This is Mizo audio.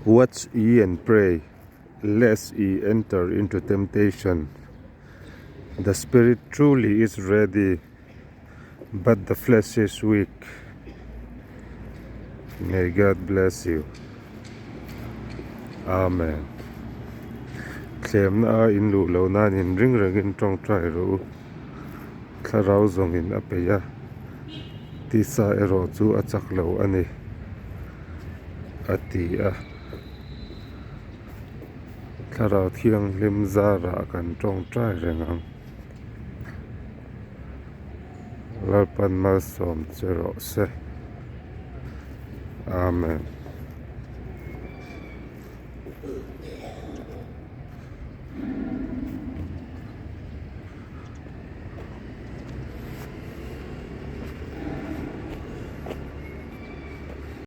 Watch ye and pray, lest ye enter into temptation. The spirit truly is ready, but the flesh is weak. May God bless you. Amen. Thlemna a in luh loh nan in ring rengin tawngtai rawh u. Thlarau zawngin a peih a, tisa erawh chu a chak lo a ni, a ti a. Thlarau Thianghlim zarah kan tawngtai reng ang. Lalpan malsawm che rawh se. Amen.